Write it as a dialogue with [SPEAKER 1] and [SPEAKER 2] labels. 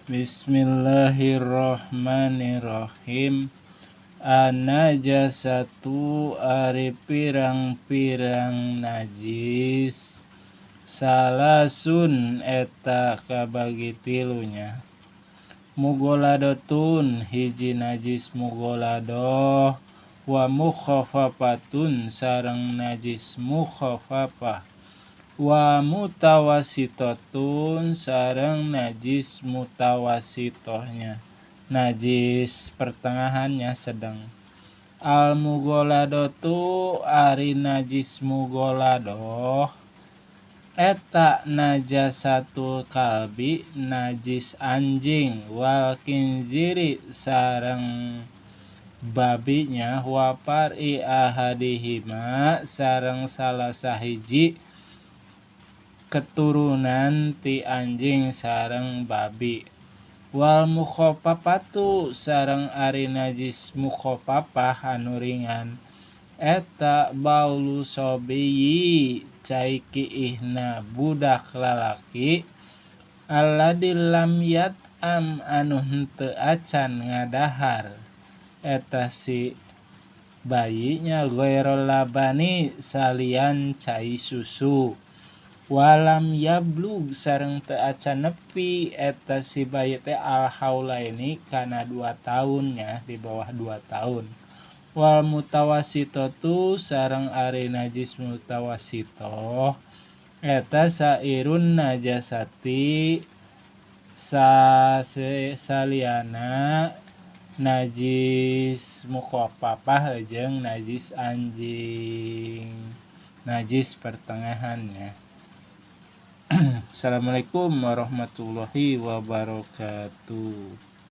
[SPEAKER 1] Bismillahirrahmanirrahim. An-najasatu ari pirang-pirang najis salasun eta kabagi tilunya. Mugoladatun hiji najis mugoladoh wa mukhafafatun sareng najis mukhafafah wa mutawasitatun sareng najis mutawasitohnya, najis pertengahannya sedang. Al mugoladatu ari najis mugoladoh eta najasatul kalbi najis anjing wal kinziri sareng babinya wa par'i ahadihima sareng salah sahiji keturunan ti anjing sareng babi. Wal mukhafafatu sareng ari najis mukhafafah anu ringan eta baulu sobiyi cai kiihna budak lalaki alladzi lam yat'am anu henteu acan ngadahar eta si bayinya ghairul labani salian cai susu walam yablug sareng teu acan nepi eta si bayi teh al haulaini kana 2 tahunnya, di bawah 2 tahun. Wal mutawasitatu sareng ari najis mutawasitoh eta sairun najasati saliana najis mukhafafah jeung najis anjing, najis pertengahannya. Assalamualaikum warahmatullahi wabarakatuh.